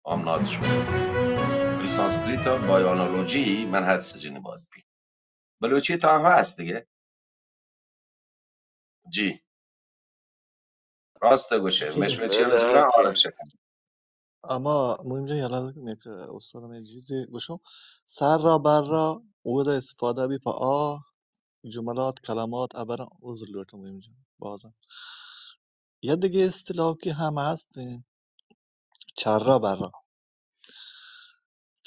آمنات شد. ولی سانسکریت با آنالوژی من حد سجن باد بی. بلوچی تا هم هست دیگه. جی. راست گوشه. مشمه چیز برا عالم شکن. اما مهم جان، یلا یک استاد، من یک چیزی گوشم. سر را بر را، اودا استفاده بی پا آ، جملات، کلمات، ابرا عذر لوٹم مهم جان. بازم. یه دیگه اصطلاح که هم هست، چرا برا.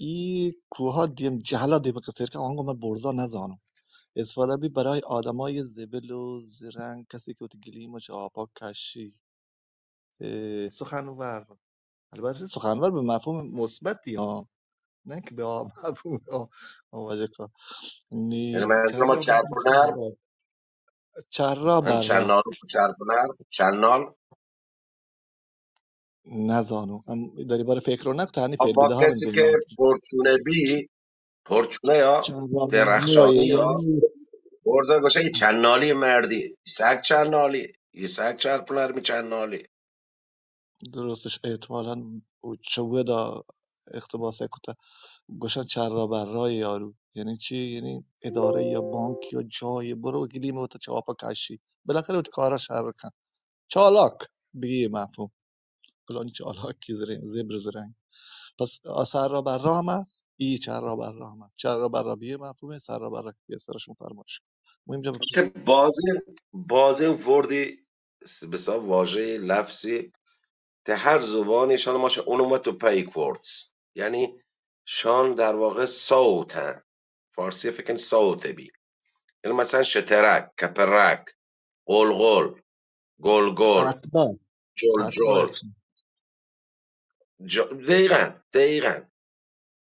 ای کوها دیم، جهلا دیم کسیر که آنگو من برزا نزانم. استفاده بی برای آدمای زبل و زرنگ، کسی که وتی گلیم و چاپا کشی. اه، سخنور. البته سخنور به مفهوم مثبتی ها، نه که به آ-، مفهوم آ-، آ-، واجه کار. نی یعنی من چرا ما چرپنر، چرا هم برا. چنال، چرپنر، چنال. نزانو. هم در باره فکر رو نکن، تنی خب، فعل با بدهان کسی که پرچونه بی، پرچونه یا چنال درخشانی یا یعنی برزا گوشه، ای چنالی مردی، ای سگ چنالی، ای سگ چرپنر می چنالی. درستش احتمالاً او چه ودا اقتباس کتا. گوشن چرا برای یارو. یعنی چی؟ یعنی اداره یا بانک یا جای برو گلیم وتا چاپا کشی. بالاخره وتی کارا شر کن. چالاک بگی مفهوم. پلانی چالاکی زرین، زبر زرین. پس آ سر را بر راه هم است، ای چر را بر راه هم است. چر را بر راه بی مفهومه، سر را بر راه بی سرش مفرمایش. مهم جا که بازی، بازی وردی س-، بسا واژهٔ لفظی ته هر زبانی شان ما شان اونم تو پیک وردز. یعنی شان در واقع صوت هن. فارسی فکر کن صوت بی. یعنی مثلاً شترک، کپرک، قلقل، گلگل، حتما. جلجل. حتما. ج-، دقیقاً، دقیقاً.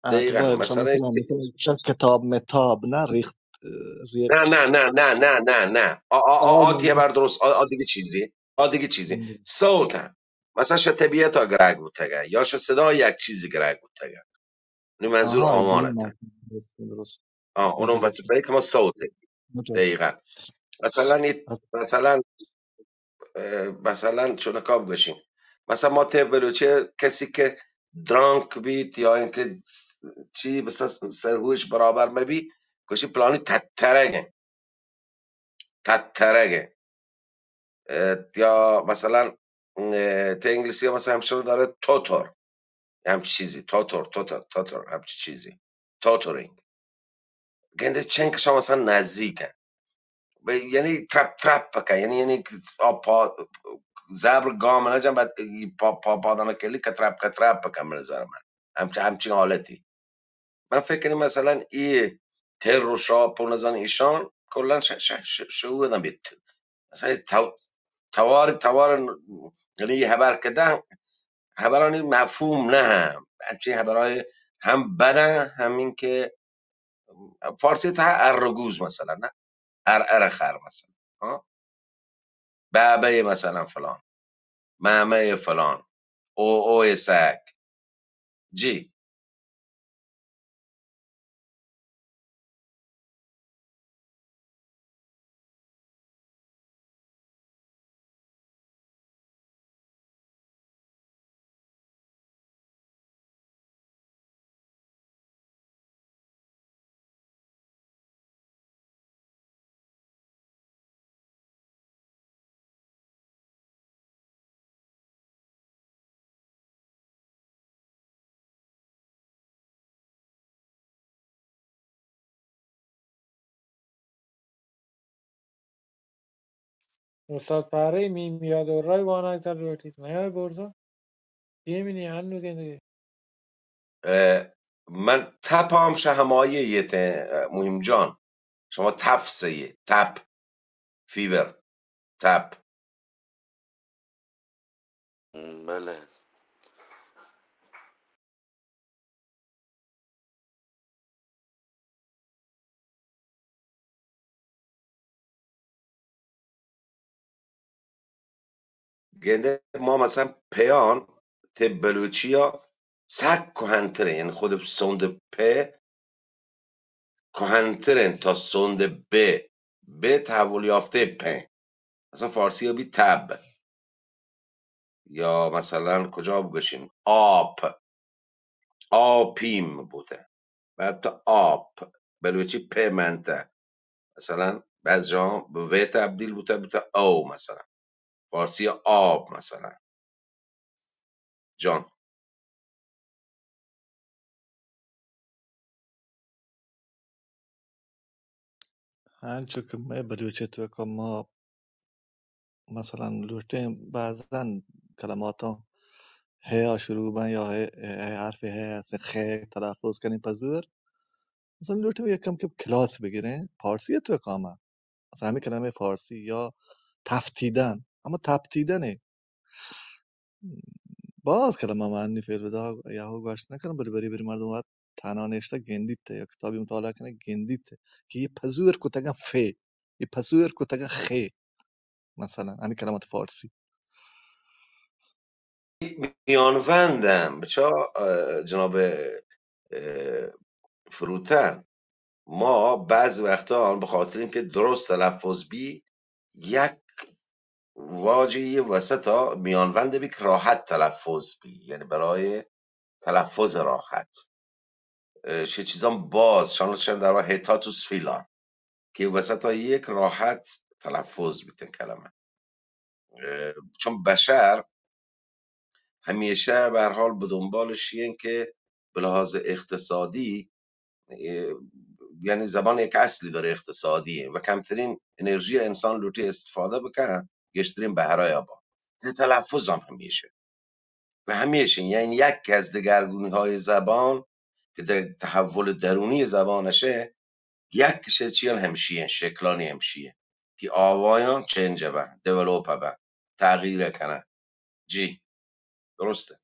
دقیقاً. حتما. مثلاً مثلاً کتاب متاب، نه ریخت، اه، ریخت. نه، نه، نه، نه، نه، نه، نه. آ، آ، آ، آ، آه، دیگه نه. بر درست، آ، آ دیگه چیزی. آ دیگه چیزی. هم. صوت هن. مثلاً شه طبیعت ها گرگ بوتگه، یا شه صدا یک چیزی گرگ بوتگه. نی منظور آها، آوان ات. درست، درست. آه، اونم وقت پی که ما صوت. دقیقاً. مثلاً ای-، مثلاً، اه، مثلاً چون کاب گوشیم. مثلاً ما ته بلوچی کسی که درانک بیت یا اینکه چی مثلاً سرهوش برابر مبی، گوشی پلانی تترگه. تترگه. اه، یا مثلاً، اه، ته انگلیسی ها مثلاً همشون داره توتور. یه همچی چیزی. توتور، توتور، توتور، همچی چیزی. توتورینگ. گنده چنکش هم مثلاً نزدیکه. به-، یعنی ترپ ترپ بکن. یعنی، یعنی آ پا، زبر گام نجن، بعد پا، پا، پادانا کلی کترپ کترپ بکن به نظر من. همچ-، همچین حالتی. من فکر کنم مثلاً ای تر و شاپ و نزان ایشان کلاً ش-، ش-، ش-، شعور دن بیت. مثلاً تو-، توار، توار، یعنی یه خبر کدن، خبرانی مفهوم نه هم. همچین خبرهای هم بدن، همین که فارسی تا ارگوز مثلاً، نه؟ ار، ار خر مثلاً. ها؟ بابه مثلاً فلان. مامه فلان. او، او سگ. جی. استاد پهره‌ای میم یاد و رای وانگ تر لوٹیت، نیای برزا؟ دیمینی انو گندگی. اه، من تپ هم شہ ہمائی یتیں، اه، مہم جان. شما تف سہی، تپ، فیور، تپ. بلے. گندے ما مثلاً پیان تے بلوچی ءَ سک کہنتریں، یعنی خود سوند پے کہنتریں تا سوند بے، بے تحول یافتے پیں. مثلاً فارسی ءَ بی تب، یا مثلاً کجا بگوشیم، آپ، آپیم بوتہ. بعد تو آپ، بلوچی پہ منتہ. مثلاً بعض جاہاں بہ وے تبدیل بوتہ، بوتہ او مثلاً. فارسی آب مثلاً. جان. ہاں، چونکہ مئے بلوچی توکا ما مثلاً لوٹیں بعضاً کلماتاں ہے آ شروع بن یا ہے، ہے حرف ہے است خے تلفظ کنیں پہ زور. مثلاً لوٹیں یک کم کہ کلاس بگریں فارسی توکا ما. مثلاً ہمیں کلمہ فارسی یا تفتیدن، اما تفتیدن ہے. باز کلمہ ما انی فعل بدا یا ہو گوشت نہ کنم، بلے بری بری مردم وت تھنا نشتہ گندیت یا کتابی مطالعہ کنہ گندیت کہ یہ پزور کتگاں فے، یہ پزور کتگاں خے. مثلاً ہمیں کلمات فارسی. میانوندم بچا، اه، جناب، اه، فروتن، ما بعض وقتا به خاطر اینکه درست تلفظ بی، یک واجه‌ی وسطا میانوند بی که راحت تلفظ بی، یعنی برای تلفظ راحت. اه، چه چیزان باز، شان چند در واقع هتاتوس فیلان، که وسطا یک راحت تلفظ بیتن کلمه. اه، چون بشر همیشه به هر حال به دنبال شیئن که به لحاظ اقتصادی، اه، یعنی زبان یک اصلی داره اقتصادیه و کمترین انرژی انسان لوٹی استفاده بکن، گیشترین بهرای با. تلفظ هم همیشه و همیشه، یعنی یکی از دگرگونی‌های زبان که در تحول درونی زبانشه، یک چه چیان همشیه، شکلانی همشیه که آوایان چنج بن، دیولوپ بن، تغییر کنن. جی، درسته.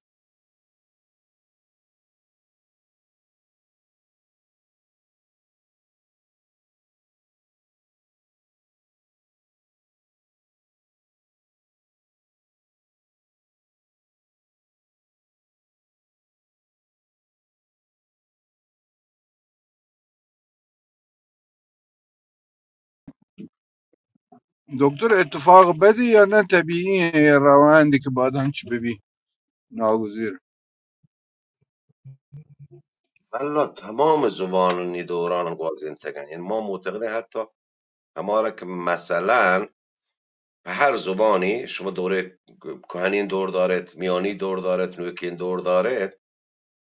دکتر، اتفاق بدی یا نه طبیعی، روندی که بعداً چی ببی ناگزیر؟ والله تمام زبانانی دوران گوازینتگن. یعنی ما معتقدیم حتی همارا که مثلاً په هر زبانی شما دوره کهنین دور دارید، میانی دور دارید، نوکین دور دارید،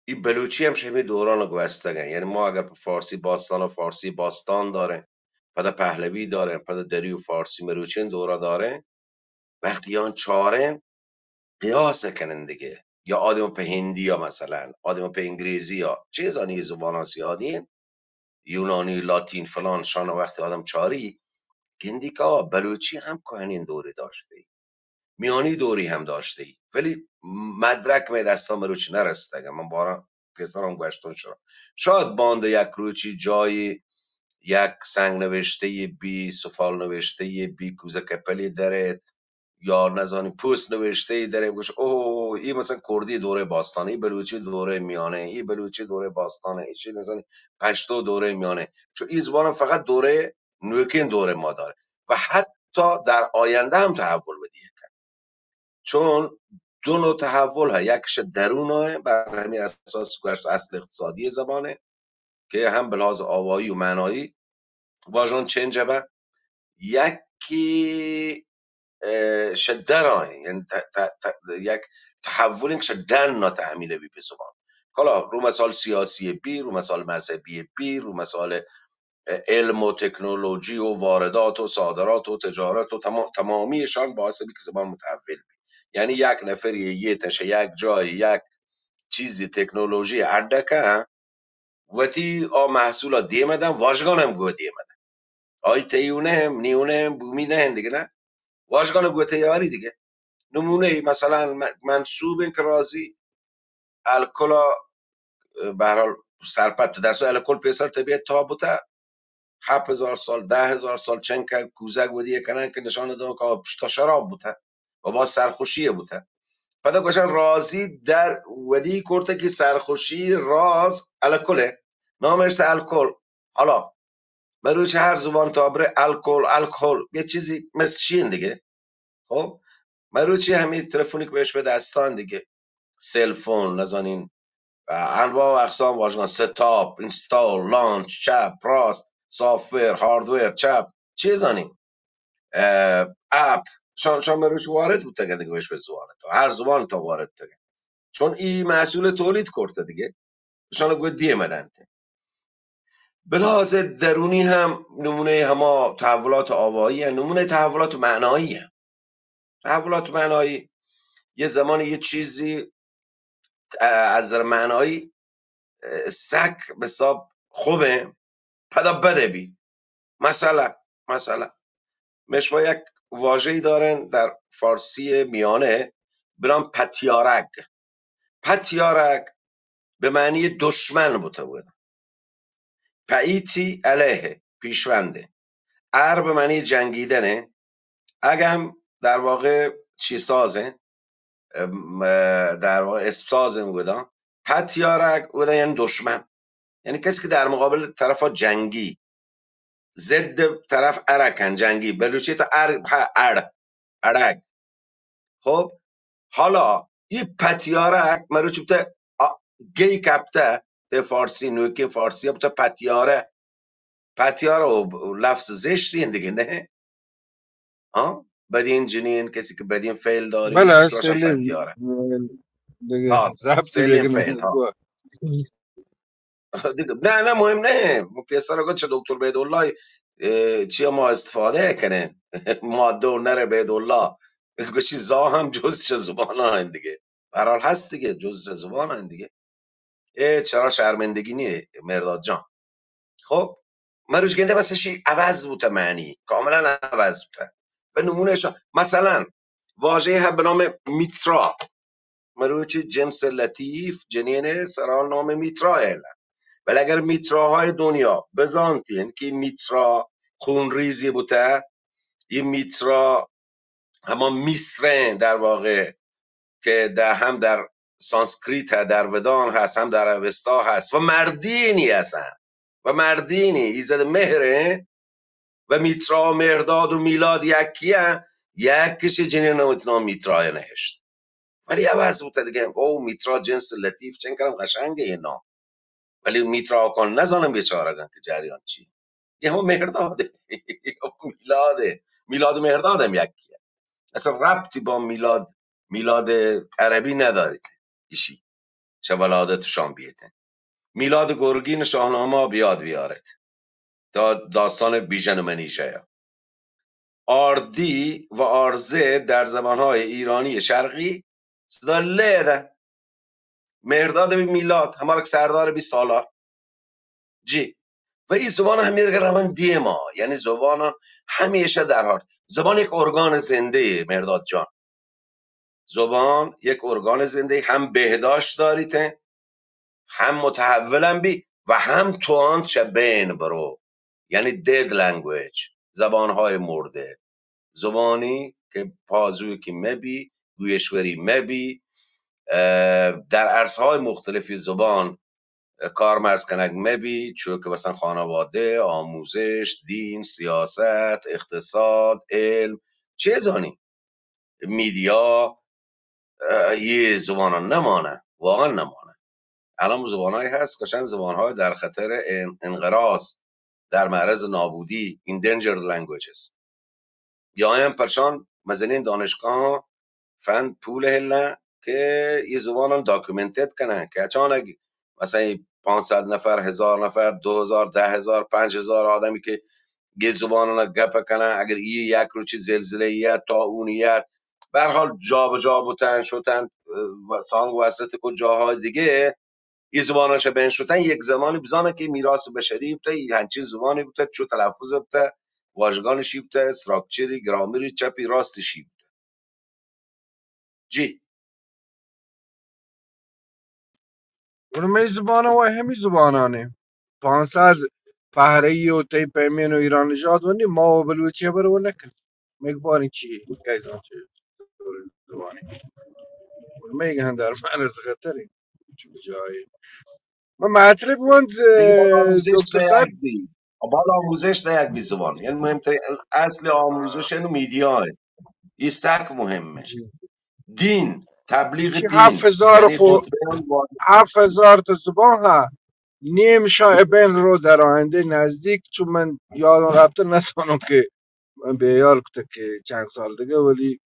ای بلوچی هم شمی دوران گوستگن. یعنی ما اگر په فارسی باستان و فارسی باستان داریم، پدا پهلوی داریم، پدا دری و فارسی مروچین دوره داریم، وقتی یان چارین قیاس کنن دیگه، یا آدم په هندی یا مثلاً آدم په انگریزی یا چیزانی زبانان سیادین، یونانی، لاتین، فلان، شان وقتی آدم چاری، گندی که آ بلوچی هم کهنین دوری داشته، میانی دوری هم داشته، ولی مدرک می دستا مروچی نرسته. اگه من بارا پیسران گوشتون شرا، شاید بانده یک روچی جایی یک سنگ نوشته بی، سفال نوشته بی، کوزه کپلی درد، یا نزانی پوست نوشته ای داره، گوش، اوه، ای مثلاً کردی دوره باستانه، ای بلوچی دوره میانه، ای بلوچی دوره باستانه، ای چی نزانی پشتو دوره میانه. چون ای زبان فقط دوره نوکین دوره ما داره و حتی در آینده هم تحول بدیه کن. چون دو نوع تحول ها، یکش درون ها، بر همین اساس گوشت اصل اقتصادی زبانه که هم به لحاظ آوایی و معنایی واژان چنج به، یکی، اه، شدرائیں، یعنی ت-، ت-، ت-، یک تحولین که شدن نا تحمیل بی به زبان. کلا رو مسائل سیاسی بی، رو مسائل مذهبی بی، رو مسائل، اه، علم و تکنولوژی و واردات و صادرات و تجارت و تمام، تمامیشان باعث بی که زبان متحول بی. یعنی یک نفری یه تشه یک جای یک چیزی تکنولوژی اڈکه وتی آ محصول ء دیم ء دن، واژگان ہم گوں دیم ء دن. آئی تئی اوں نہ، منی اوں نہ، بومی نہ، دگہ نہ. واژگان ء گوں تیاری دگہ. نمونہ ای مثلاً م-، منسوب انت کہ رازی الکل ء، بہرحال سرپد، در صورت الکل پیسر طبیعت تا بوتہ، ہپت ہزار سال، دہ ہزار سال چنکہ کوزگ ودی کنن کہ نشان دن کہ آ پشتا شراب بوتہ و باز سرخوشی بوتہ. پدا گوشن رازی در ودی کرتہ کہ سرخوشی راز الکل ہے، نامش الکل. حالا مروچی ہر زبان تا برے الکل، الکل، یه چیزی مثل شین دیگه. خب، مروچی ہمی تلفنی که بهش به دستان دیگه، سلفون، نزانین، انواع و اقسام واژگان، ستاپ، اینستال، لانچ، چپ، راست، سافت ویر، هارد ویر، چپ، چیزانی، اه، اپ، شان، شان مروچی وارد بوتگ دیگه، بهش به زبان تا، هر زبان تا وارد بوتگ. چون ای محصول تولید کرته دیگه، شان گوه دیه مدنته. به لحاظ درونی هم نمونه هما تحولات آوایی هست، نمونه تحولات معنایی هست. تحولات معنایی، یه زمانی یه چیزی، اه، از نظر معنایی، اه، سک به حساب خوبه، پدا بده بی. مثلا، مثلا، مشما یک واژه‌ای دارن در فارسی میانه به نام پتیارگ. پتیارگ به معنی دشمن بوته بود. پئیتی علیه، پیشونده. ار به معنی جنگیدنه. اگم در واقع چی سازه، ام، در واقع اسم سازه بودن. پتیارگ بودن یعنی دشمن. یعنی کسی که در مقابل طرف جنگی، ضد طرف ارکن جنگی. بلوچی تا ار، ها، اڑ، اڑگ. خب، حالا ای پتیارگ مروچی بوته، آ، گی کپته، ته فارسی، نوکی فارسی بوته پتیاره. پتیاره و لفظ زشتی دیگه، نه؟ ها؟ بدین جنین، کسی که بدین فعل داری، بله، دوستاش هم سلیم. پتیاره. دیگه ها، ربطی سلیم دیگه فعل، ها. نمی‌کنه. دیگه، نه، نه، مهم نه. پیسر گفت چه دکتر بیدالله، اه، چیا ما استفاده کنه؟ ماده و نر بیدالله. گوشی زا هم جز چه زبان ها دیگه. به هر حال هست دیگه، جز چه زبان ها دیگه. اه، چرا شرمندگی نیه، مرداد جان؟ خب، مروچ گنده مثل شی عوض بوته معنی، کاملا عوض بوته. و نمونه شا، مثلا، واژه هم به نام میترا. مروچی جنس لطیف، جنین سرا نام میترا ایله. ولی اگر میتراهای دنیا بزانتین که میترا خونریزی بوته، ای میترا هما میسرین در واقع که در، هم در سانسکریت، در ودان هست، هم در اوستا هست و مردینی هستن و مردینی ایزد مهره و میترا و مهرداد و میلاد یکیه، یکیش جنین نوت نام میترا نهشت. ولی عوض بوته دیگه. او میترا جنس لطیف، چنکرم قشنگه یه نام. ولی میترا کن نزانم بیچارگان که جریان چی. یه همون مهرداده. میلاده. میلاد و مهرداد هم یکیه. اصلا ربطی با میلاد، میلاد عربی ندارید. ایشی. چه ولادتشان بیته. میلاد گرگین شاهنامه بیاد بیارد. تا داستان بیژن و منیژه یا. آردی و آرزه در زبان‌های ایرانی شرقی صدا ل ده. مهرداد بی میلاد، همارک سردار بی سالار. جی. و این زبان همیشه روان دیما، یعنی زبان همیشه در حال. زبان یک ارگان زنده، مهرداد جان. زبان یک ارگان زنده، هم بهداشت داریته، هم متحولم بی و هم توان چه بین برو، یعنی dead language، زبان‌های مرده، زبانی که پازوکی مبی، گویشوری مبی، اه، در عرصه‌های مختلفی زبان کارمرز کنگ مبی، چو که مثلا خانواده، آموزش، دین، سیاست، اقتصاد، علم، چیزانی، میدیا، اه، یه زبان نمانه، واقعا نمانه. الان زبانهایی هست که چند زبانهای در خطر ان-، انقراض، در معرض نابودی، endangered languages. یا هم پرشان مزنین دانشگاه فند پول هلن که یه زبانان documented کنن که اچانک مثلا پانصد نفر، هزار نفر، دو هزار، ده هزار، پنج هزار آدمی که یه زبانان گپ کنن، اگر یه یک روچی زلزله یه، طاعون یه، به هر حال جابجا بوتن، شتن، اه، سانگ وسط کو جاهای دیگه، ای زباناش بین شتن، یک زمانی بزانن که میراث بشری بوته، ای همچین زبانی بوته، چو تلفظ بوته، واژگانشی بوته، structure، گرامری، چپی راستشی بوته. جی. گڑا مئے زبان و ہمے زبانانے۔ پانسد پہرئی و تئی پیمین و ایران نژاد و نی ما و بلوچی ہبر و نکن۔ مئے گباریں چی؟ کئے زان چی؟ زبانے۔ گڑا مئے گہن در من از خطر۔ چو جائے۔ ما مطلب وند، دگہ بالا آموزش دئیگ بی۔ بالا آموزش دئیگ بی زبان۔ یعنی مہمترین اصل آموزش انو میدیا ہے۔ یہ سک مہم ہے۔ جی۔ دین، تبلیغ چی دین، هفت هزار یعنی خو-، مطمئن واضح. هفت هزار تا زبان ها، نیمشان ابن رو در آینده نزدیک، چون من یادم رفته نتونم که من بیال کته که چند سال دیگه، ولی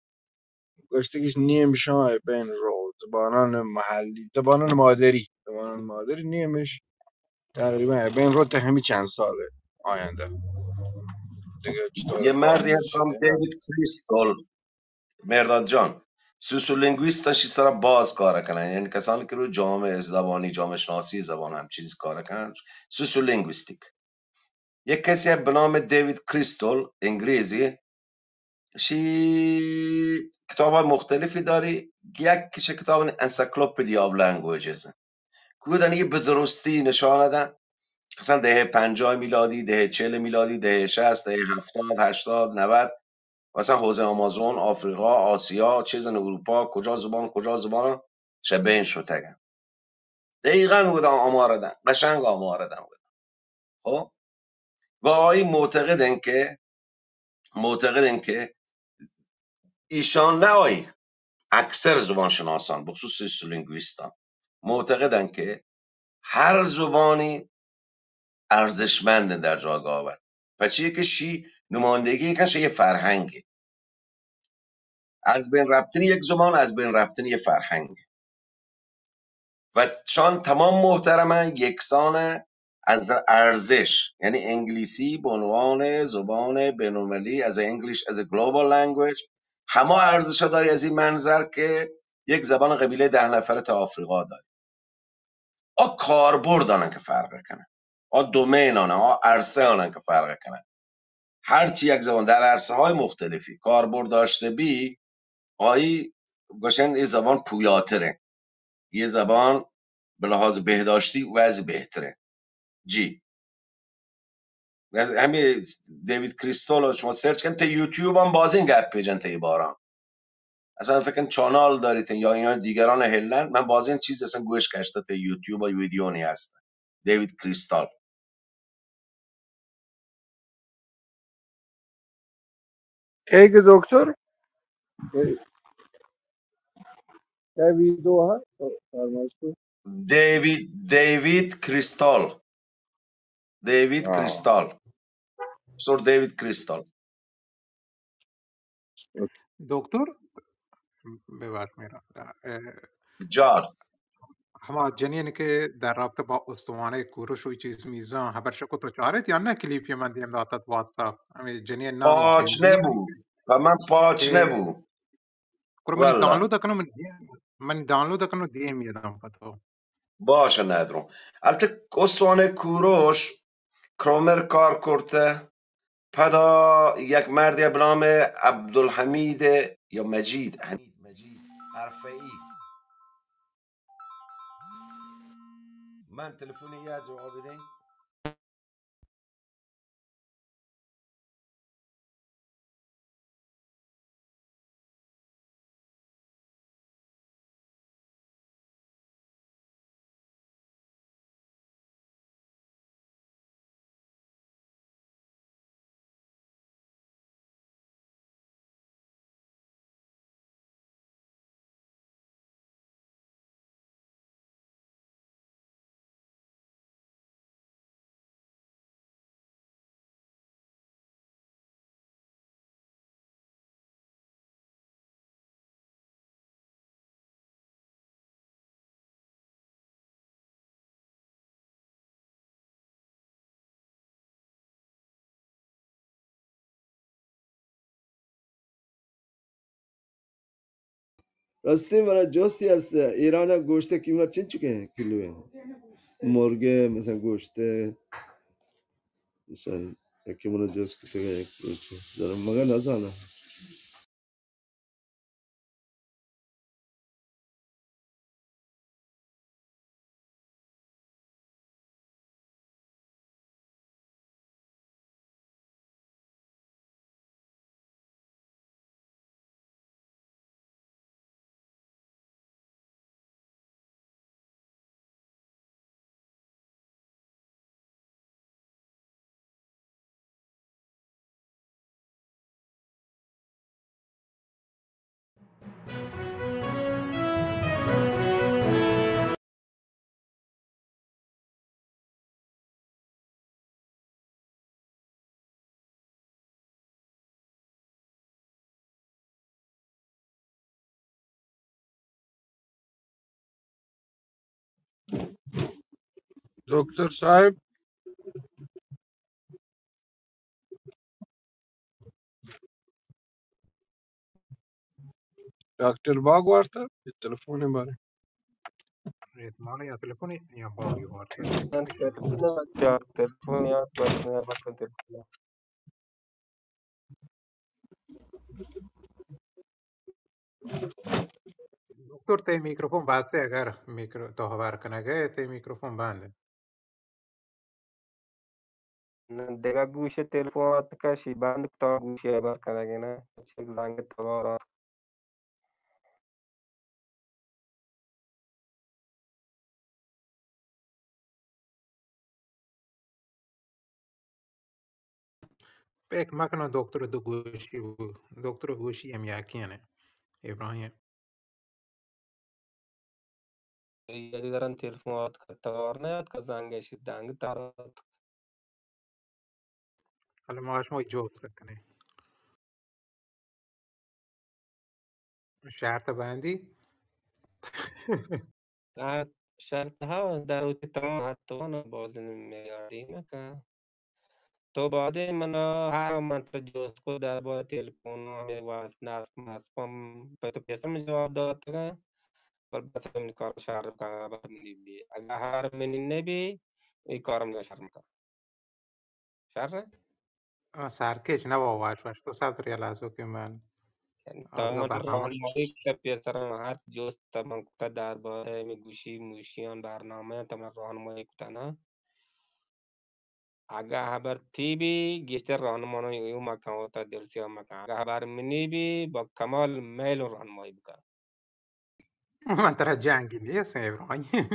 گوشتگیش نیمشان ابن رو، زبانان محلی، زبانان مادری، زبانان مادری نیمش تقریبا ابن رو تا همین چند سال آینده دیگه. چطور یه مردی هست به نام دیوید کریستال، مرداد جان، سوسیولینگویست، شی سرا باز کار کنن، یعنی کسانی که روی جامعه زبانی، جامعه شناسی زبان هم چیز کار کنن، سوسیولینگویستیک. یک کسی به نام دیوید کریستال، انگریزی، شی کتاب مختلفی داری، یک کش کتاب Encyclopedia of Languages. کودن یه به درستی نشان دن، مثلا دهه پنجاه میلادی، دهه چهل میلادی، دهه شصت، دهه هفتاد، هشتاد، نود، مثلا حوزه آمازون، آفریقا، آسیا، چیز اروپا، کجا زبان، کجا زبان شبین شتگن. دقیقا بودن آمار دن، قشنگ آمار دن بودن. خب؟ و آئی معتقدن که، معتقدن که ایشان نه آئی، اکثر زبان شناسان، بخصوص سوسیولینگویستان، معتقدن که هر زبانی ارزشمند در جاگاه آورد. پچی که شی نمایندگی کن شی فرهنگ. از بین رفتن یک زبان، از بین رفتن یک فرهنگ. و چون تمام محترمه، یکسان از ارزش، یعنی انگلیسی به عنوان زبان بین‌المللی، از English as a global language، همه ارزش داری از این منظر که یک زبان قبیله ده نفره تا آفریقا داری. آ کاربرد آنن که فرق کنن، آ دومین آنن، آ عرصه آنن که فرق کنن. هرچی یک زبان در عرصه‌های مختلفی کاربرد داشته بی، آئی گوشن ای زبان پویاتره، ای زبان به لحاظ بهداشتی وضع بهتره. جی. از همین دیوید کریستال شما سرچ کن، تا یوتیوب هم بازین گپ پیجن تا باران. اصلا فکر کن چانال داریت یا، یا دیگران هلند، من بازین چیز اصلا گوش کشته تا یوتیوب و ویدیو نی هست. دیوید کریستال. کیک دکتر؟ دیوید، دیوید کریستال. دیوید آه. کریستال. سر دیوید کریستال. دکتر، ببخش میرا. اه، جار. ہما جنین کہ در رابطہ با استوانہ کوروش و چیز میزان خبر شکو تو چارت یا نہ کلیپی من دیم داتت واتساپ؟ ہمیں جنین نام پاچ نہ بو. پہ من پاچ نہ بو. کرو من واللہ. ڈاؤنلوڈ کنو، من، من ڈاؤنلوڈ کنو دیم یدم پتو. باش ندروں. البتہ استوانہ کوروش کرومر کار کرتہ. پدا یک مردے بہ نام عبدالحمید یا مجید، حمید مجید حرفئی. من تلفنی یا جواب دیں. راستی مارا جستی است، ایران گوشت قیمت چنچکے کلو ہے؟ مرغ مثلا گوشت، مثلا یکی من جست کتگا یک روچے، ذرا مگا نزانا. دکتر صاحب، ڈاکٹر باگ وارتا، یہ تلفون بارے۔ احتمال یا تلفون یا باگ وارتا۔ ٹیلیفون یا تلفون۔ دکتر، تئی میکروفون باستے، اگر میکرو-، تو ہبر کنگے، تئی میکروفون بند۔ نہ، دگہ گوشے تلفون آتکا، شی بند کتا، گوشے ہبر کنگے نا، چک زنگ توار آت۔ پیک مکنو دکتر دو گوشی بو، دکتر گوشی ہم یاکینے، ابراہیم۔ یک درن تلفون آتکا، توار نہ آتکا، زنگ اشی دنگ تار آتکا۔ حالا ما شما جوک سکنیں۔ شرط بندی۔ شرط، شرط ہا در وتی تمام حد تو نہ باز میاری نہ کن۔ تو بعدے منا ہر من ترا جوست کو در بارے تلفون ہمے واس ناسپ ماسپم پہ تو پیسر من جواب داتگا۔ پر بس من کار شر کن، ہبر منی بی۔ اگا ہبر منی نہ بی، ای کار من شر مکن۔ شر؟ آ، سرکش نہ بو، واش واش۔ تو سب تری لازو کہ من تو آگا من برنامه راہنمائی کتا پیسر، من ہر جوست من کتا در بارے ہمے گوشی موشیان برنامه تو من راہنمائی کتا نا۔ اگا ہبر تی بی، گیشتر راہنمائی مکن، وتا دل سیاہ مکن۔ اگا ہبر منی بی، با کمال میل راہنمائی بکن۔ من ترا جنگی نیست ابراہیم۔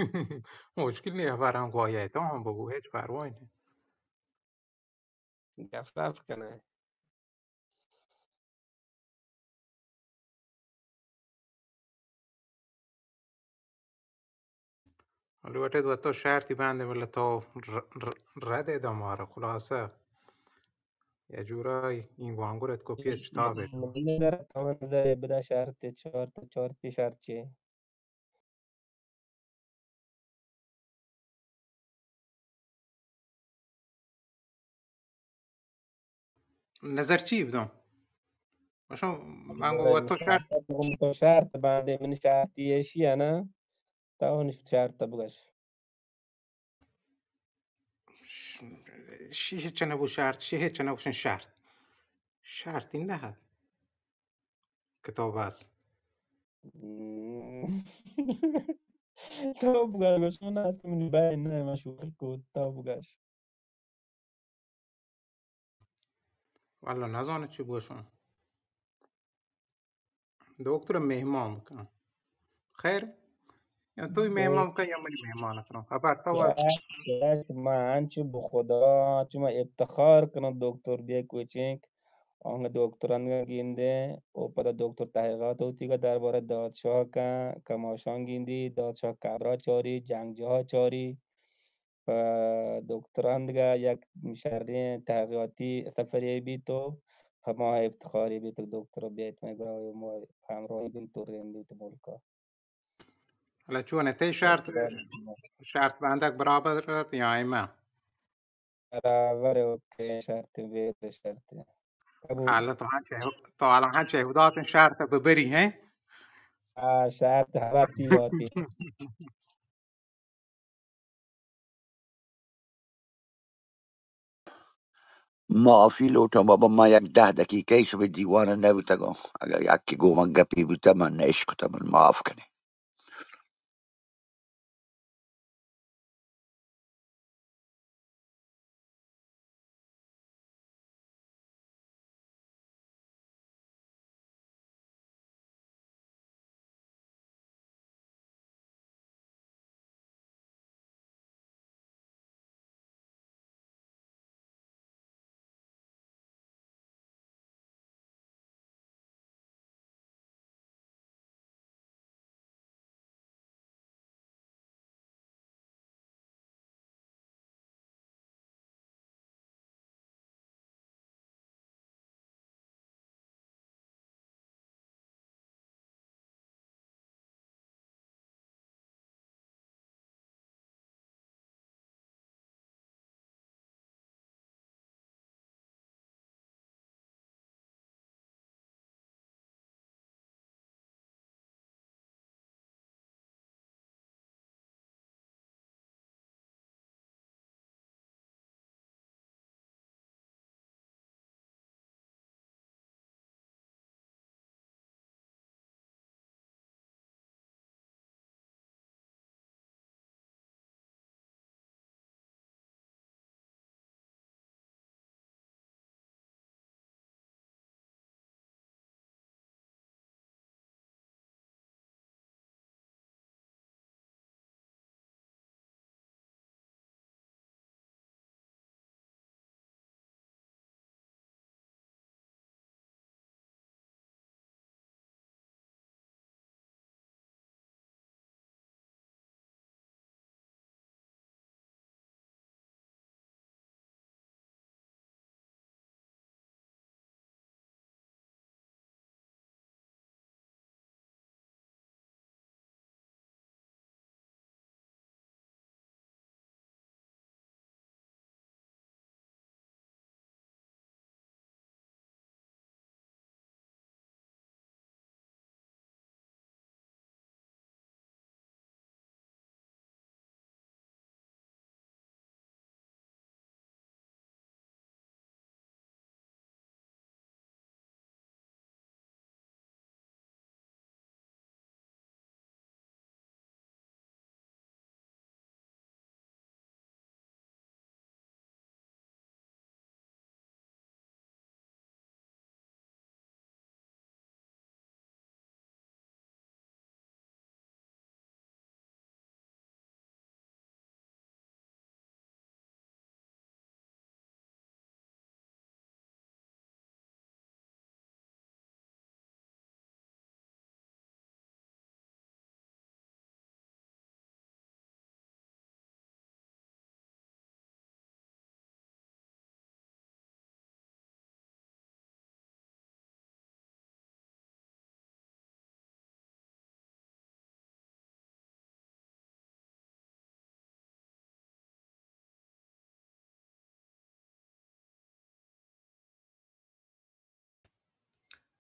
مشکل نی، ہبران گویا تو ہم بگو، ہچ پرواہ نی۔ گپ رفت کنه۔ لوٹے تو تو شرطی بندے، بلے تو ر-، ر-، رد دے مارا خلاصہ۔ یا جورای این گوانگورت کو پیچ تابه۔ نظر، تو نظر بدا شرط چهار تا، چهار تی شرط چه؟ نظر چی بدم؟ اشان من گو تو شرط، تو شرط بندے، من شرط ایشی انا، تو ہن شرط بگش۔ شی ہچ نبو شرط، شی ہچ نبو شرط۔ شرط این نہ۔ کتاب است۔ تو بگش، من از منی بین نہ، مشغول کو، تو بگش۔ والله نزانه چی بگشم۔ دکتر مهمان بکن۔ خیر، یا توی مهمان بکن یا منی مهمان کنم۔ خبر تو، من انچو بخدا، چو من افتخار کنم دکتر بیا کوچینک۔ آنگا دکتر اندگا گندے، او پدا دکتر تحقیقات ہوتی کا دربارہ دادشاہ کا، کماشان گندی، دادشاہ قبرا چاری، جنگ جاہا چاری، پہ دکتر اندگا یک شریں تحقیقاتی سفرے بیت و ہما افتخارے بیت کہ دکتر بیت مئے گورا و ما ہمراہی بنت و رندیت ملکا۔ حالا چون تئی شرط، شرط بندگ برابر ات یا ایمن؟ برابر، اوکے، شرط بیر شرط۔ قبول۔ حالا تو ہنچے، تو حالا ہنچے ہداتیں شرط ببری ہیں؟ آ، شرط ہواتی باتی۔ معافی لوٹاں بابا، ما یک دہ دقیقہ ای شبہ دیوان ء نہ بوتگاں۔ اگر یکے گوں من گپی بوتہ، من نہ اشکتہ، من معاف کنے۔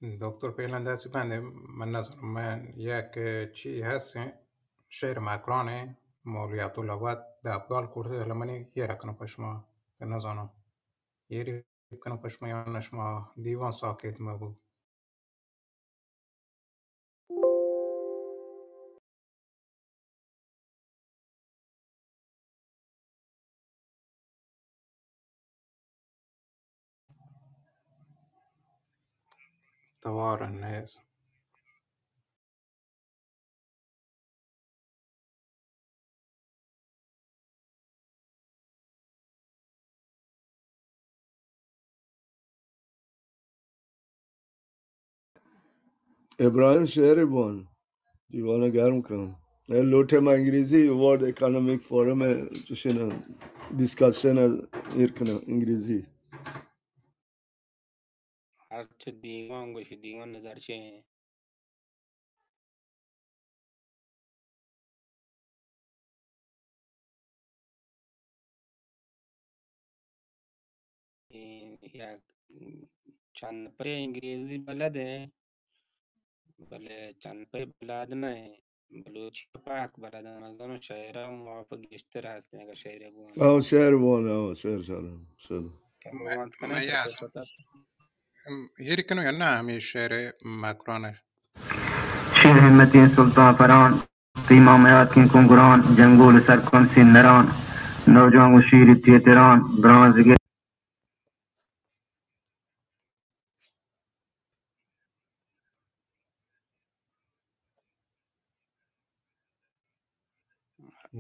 دکتر پیلن دستی بندے، من نزانم، من یک چی هست، شعر مکران، مولوی عبدالله وت دپگال کرده، حالا منی یه رکنم پشما، که نزانم. یه ری کنم پشما یا نه شما دیوان ساکت مبو. توار نیست. ابراهیم شعر بوان، دیوانه گرم کن. اے لوٹے ما انگریزی، ورلڈ اکانومک فورم ءَ چوشیں ڈسکشن ءَ ایر کناں انگریزی. هرچه دیوان گوشی، دیوان نظر چه؟ یک چند پرے انگریزی بلد ایں، بلے چند پرے بلد نہ ایں. بلوچی پاک بلد ایں، مزن شعر موافق گیشتر هستیں اگر شعر بوان. او شعر بوان، او شعر، شعر، شعر. بوان کنن من تو یا پتا. هیر کنو یا نه همے شعر مکران؟ شیر همتیں سلطان فران، تئی ماں میاتکیں کنگران، جنگول سرکنسیں نران، نوجوان و شیر تیتران، برانز گر.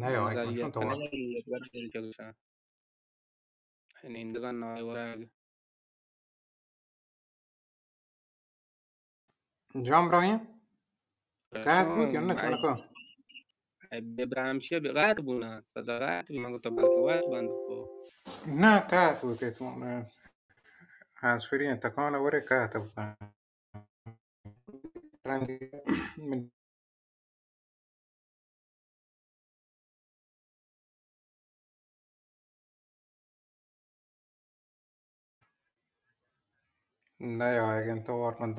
نه یا، نظر یک یک تو کنگ ءَ یک بر دل چگشاں. نندگاں نائے ورگ. جان ابراهیم؟ قطع بود یا نه؟ چون کو؟ ابراهیم شیعه به قطع بونا، صدا قطع بود، من گفتم بلکه وقت بند کو. نه، قطع بود، احتمالاً. از فری تکان وره قطع بود. رنگ نه یا اگن تو وار من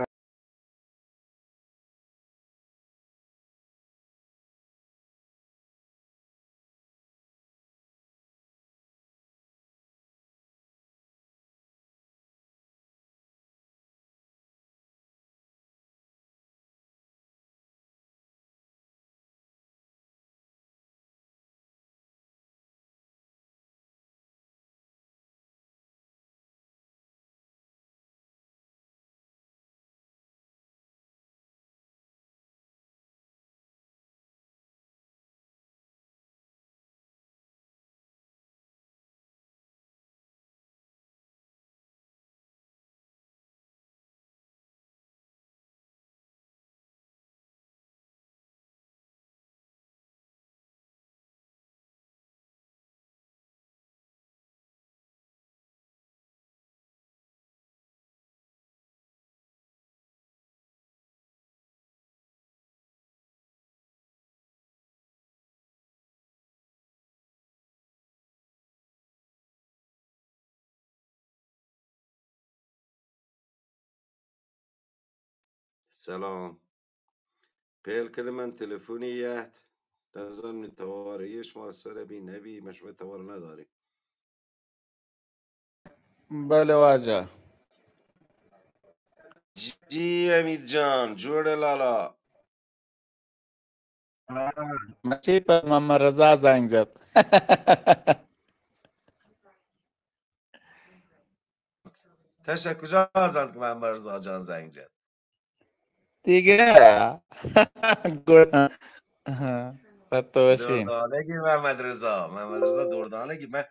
سلام. پیل کده من تلفنی یهت، نزانم توار یه شما سر بی نبی، من شما توار نداری. بله واجه. جی حمید جان، جوڑ لالا. مچی پر محمد رضا زنگ زد. تشه کجا زد که محمد رضا جان زنگ زد؟ دیگه. گوڑا. تو باشی. دردانگی محمد رضا، محمد رضا دردانگی. من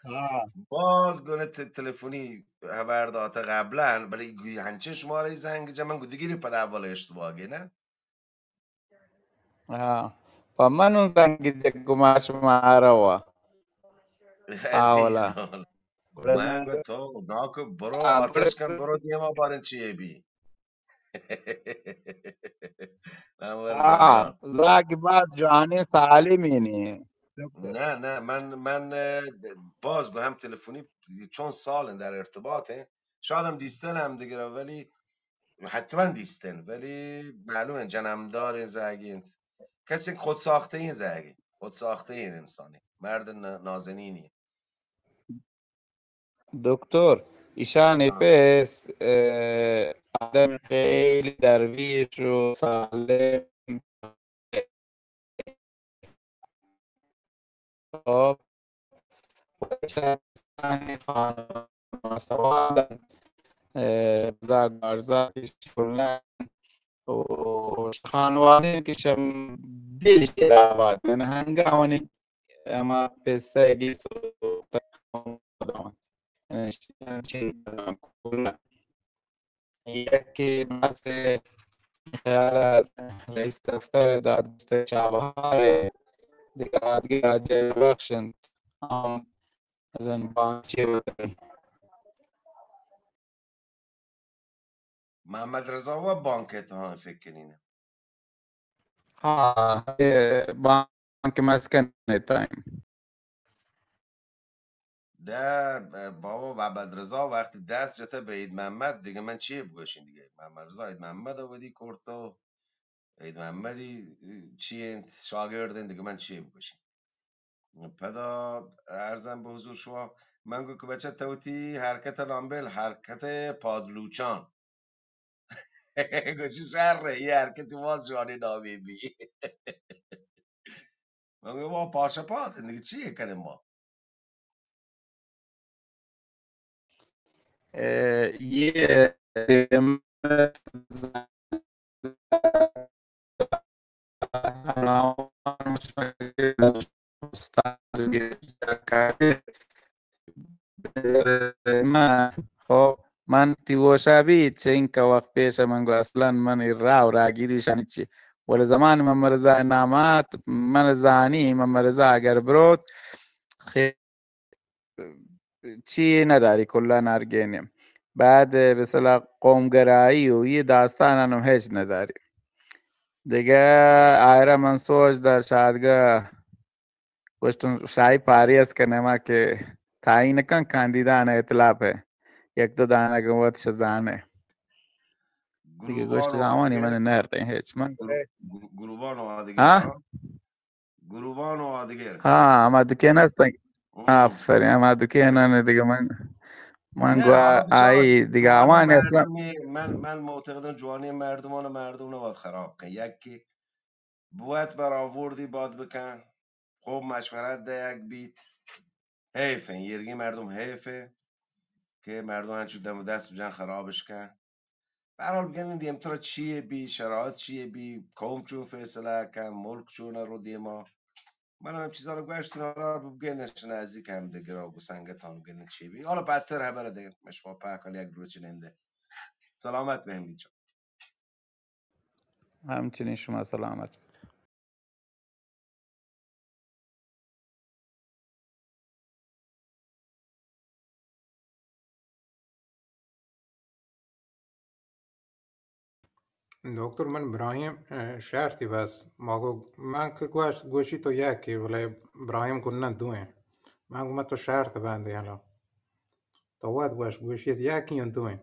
باز گونه ت-، تلفنی خبر داته قبلاً، بلے گوی هنچه شماره زنگ جا من گو دیگری پدا اول اشتباهی نه؟ ها. پا من اون زنگ جا گما شما آروا. اولا. من گو تو ناکو برو آتش کن، برو دیما بارن چیه بی. من ورزا جان. زاگ باز جوانی سالمینی. نه، نه، من، من، اه، باز گو هم تلفنی چون سال در ارتباطه. شاید هم دیستن هم دیگر، ولی حتما دیستن، ولی معلومه جنمدار زاگی انت. کسی خود ساخته این زاگی، خود ساخته این انسانی، مرد ن-، نازنینی. دکتر، ایشانی پس، اه، آدم خیلی درویش و سالم. خب، ایشانی خانواده سوال، اه، بزا گارزا کلن و خانواده که شم دلش راوات من هنگاونی اما پسه بیست و یکی بس خیال رئیس دفتر دادگستری چابهار دیگه آدگه آجر بخشند. هم زن بانچی محمد رضا و بانک اتحاد فکر کنین. ها، اه، بانک مسکن اتحاد. ده، بابا محمد رضا وقتی دست جته به عید محمد، دیگه من چی بگوشین دیگه؟ محمد رضا عید محمد ودی کرتو، عید محمدی چی انت؟ شاگردن، دیگه من چی بگوشین؟ پدا عرضم به حضور شما، من گو که بچه توتی حرکت لامبل، حرکت پادلوچان. گوشی شر، یه حرکتی باز جوانی نامی بی. من گو ما پاچه پاد دیگه چی کنیم ما؟ اه، یه من، خب، من تی وشا بیت، چه اینکه وقت پیش من گو اصلاً من ای راہ و راگیری شانی چی. ولی زمان من مرزا نامات، من زانی من مرزا اگر بروت، خیلی چی نداری، کلا نارگینی. بعد مثلا قومگرایی و یه داستان هم هیچ نداری. دیگه آیرا من سوچ در شادگاه گوشتن شاہی پاری است کہ نما کہ تعین کن کاندیدان اطلاف ہے، یک دو دانہ گوت شزانے. دیگه گوشت زمانی من نہ رہے ہیچ من. گروبان و آدگہ. ہاں؟ گروبان و آدگر. ہاں، ہما دکین است. آفرین، ہما دکین نے دیگه من، من گوا آئی دیگه آوان اصلا. من، من معتقدم جوانی مردمان، مردم نباید خراب کن. یکی بوت برآوردی باد بکن، خوب مشورت ده یک بیت. حیف این، ایرگی مردم حیفه که مردم هنچو دم و دست بجن خرابش کن. به هر حال بگندین دیمترا چیه بی، شرایط چیه بی، قوم چون فیصله کن، ملک چون رو دیما. من هم چیزا رو گوشتون، حالا بگندین شنه نزدیک هم دگرا گو سنگتان بگندین چی بی. حالا بدتر خبره دیگه، مشما پاک حال یک روچ ننده. سلامت به همین جا. همچنین شما سلامت بید. دکتر، من براہیم، اه، شرطی بس. ما گو، من کہ گوشت، گوشی تو یکی، بلے براہیم گو نہ دوئیں. من گو من تو شرط بندی ہلو. تو وت گوش، گوشی یکی یا دوئیں.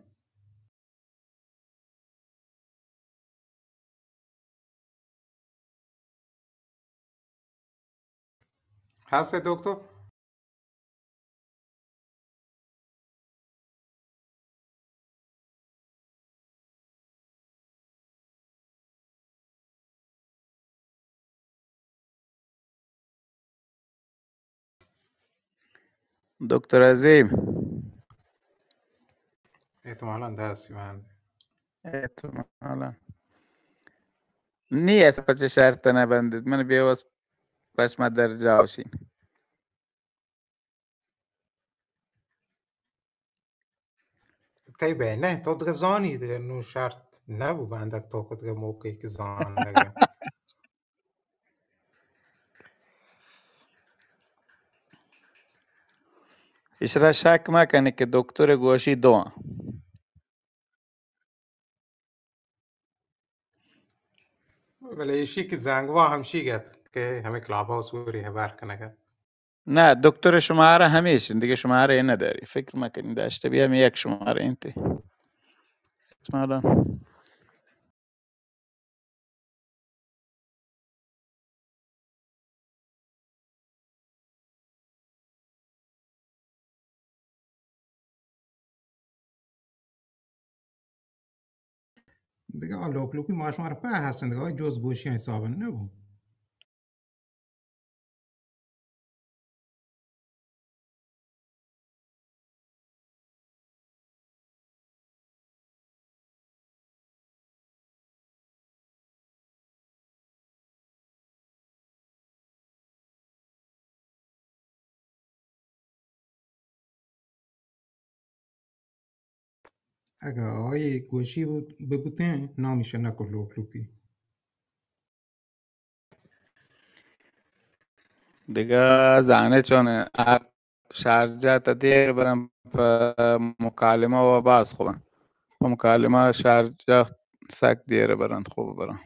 هستی دکتر؟ دکتر عظیم. احتمالاً دستی بند. احتمالاً. نی است پچه شرط نبندید. من بیوس پشمه در جاوشین. تئی بہ نہ، تو دگہ زانی دگہ نوں شرط نہ بو بندگ تو کو دگہ موقع کہ زان نگہ. اشرا شک مہ کنے کہ دکتر گوشی دو. بلے ایشی کہ زانگوا ہمشی گت کہ ہمیں کلاب ہاؤس وری ہبر کنگت. نہ، دکتر شمارہ ہمیش انت، دگہ شمارہ نہ داری. فکر مہ کنی، داشتہ بیا ہمیں یک شمارہ انت. مالا. دگہ آ لوک لوکی ما شما را پہ ہستن، دگہ آ جز گوشی حساب نہ بو۔ اگہ آئی گوشی بو-، ببوتیں، نامی شنکو لوک لوکی۔ دگہ زانے چون، آ شارجہ تا دیر برن، پہ مکالمہ و باز خوبن۔ پہ مکالمہ شارجہ سک دیر برن، خوب برن۔